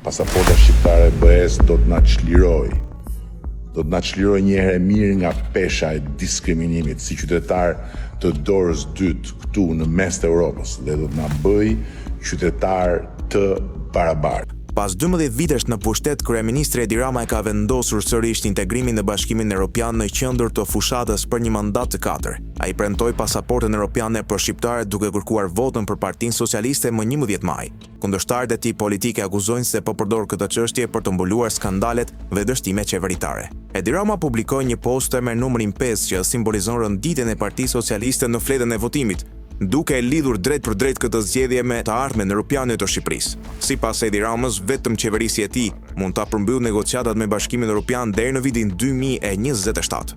Pasaporta shqiptare e BE-së do të na çlirojë. Do të na çlirojë një herë e mirë nga pesha e diskriminimit si qytetarë të dorës dytë këtu në mes të Europës dhe do të na bëjë qytetarë të barabartë. Pas 12 vitesh në pushtet, kryeministri Edi Rama e ka vendosur sërish integrimin në Bashkimin Europian në qendër të fushatës për një mandat të katërt. Ai premtoi pasaportën europiane për shqiptarët duke kërkuar votën për Partinë Socialiste më 11 maj. Kundërshtarët e tij politikë e akuzojnë se po përdor këtë çështje për të mbuluar skandalet dhe dështimet qeveritare. Edi Rama publikoi një poster me numrin 5 që simbolizon renditjen e Partisë Socialiste në fletën e votimit, duke e lidhur drejtpërdrejt këtë zgjedhje me të ardhmen europiane të Shqipërisë. Sipas Edi Ramës, vetëm qeverisja e tij mund ta përmbyllë negociatat me Bashkimin Europian deri në vitin 2027.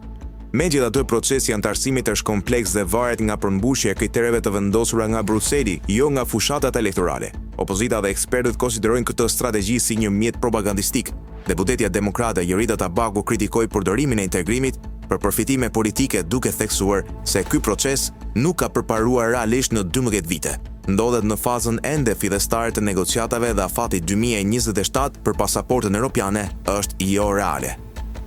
Megjithatë, procesi i anëtarësimit është kompleks dhe varet nga përmbushja e kritereve të vendosura nga Brukseli, jo nga fushatat elektorale. Opozita dhe ekspertët konsiderojnë këtë strategji si një mjet propagandistik. Deputetja demokrate Jorida Tabaku kritikoi përdorimin e integrimit për përfitime politike duke theksuar se ky proces nuk ka përparuar realisht në 12 vite. Ndodhet në fazën ende fillestare të negociatave dhe afati 2027 për pasaportën europiane është jo reale.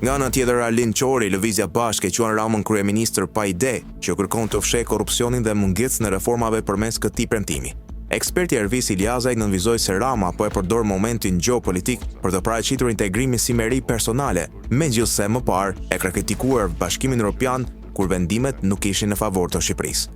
Nga ana tjetër, Arlind Qori, Lëvizja Bashkë e quan Ramën kryeministër pa ide, që kërkon të fshehë korrupsionin dhe mungesën e reformave përmes këtij premtimi. Eksperti Ervis Iljazaj nënvizoi se Rama po e përdor momentin gjeopolitik për të paraqitur integrimin si meritë personale, megjithëse më parë e ka kritikuar Bashkimin Evropian kur vendimet nuk ishin në favor të Shqipërisë.